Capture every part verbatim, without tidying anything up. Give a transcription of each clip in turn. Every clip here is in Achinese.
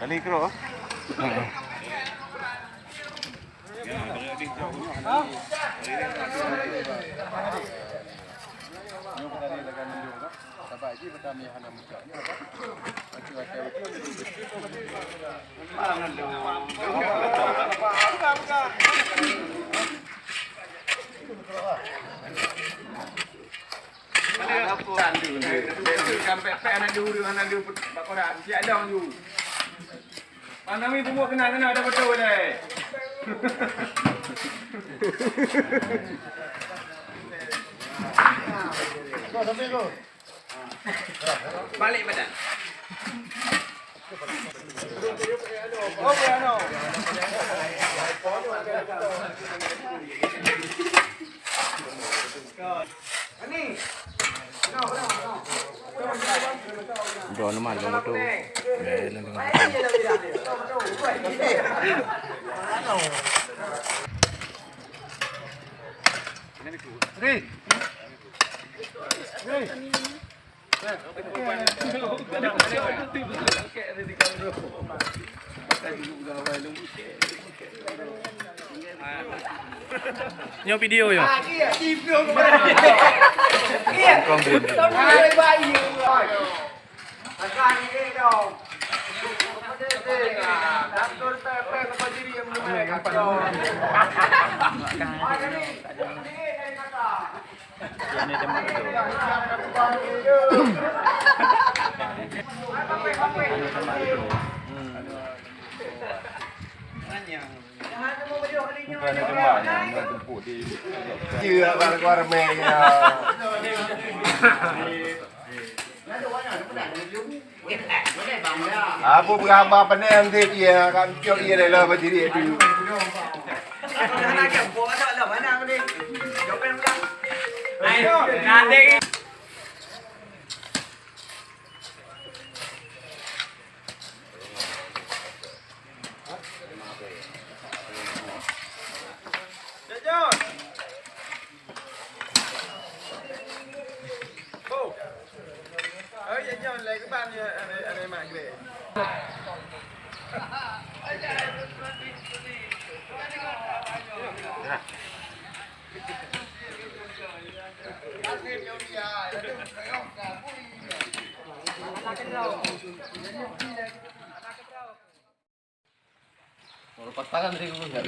Kali kro. Balik badan. Udah, nama lima tu. Eh, lima tu. Ri. Ri. Nyoe video nyoe. Cia, keluar-keluar meh, ya. Apa berapa pandai nanti dia, kan cok dia dah lah berdiri tu.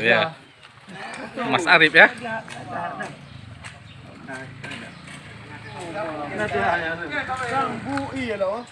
Ya. Mas Arif ya. Nah, tuh, ya, tuh. Bang, bu, iya loh.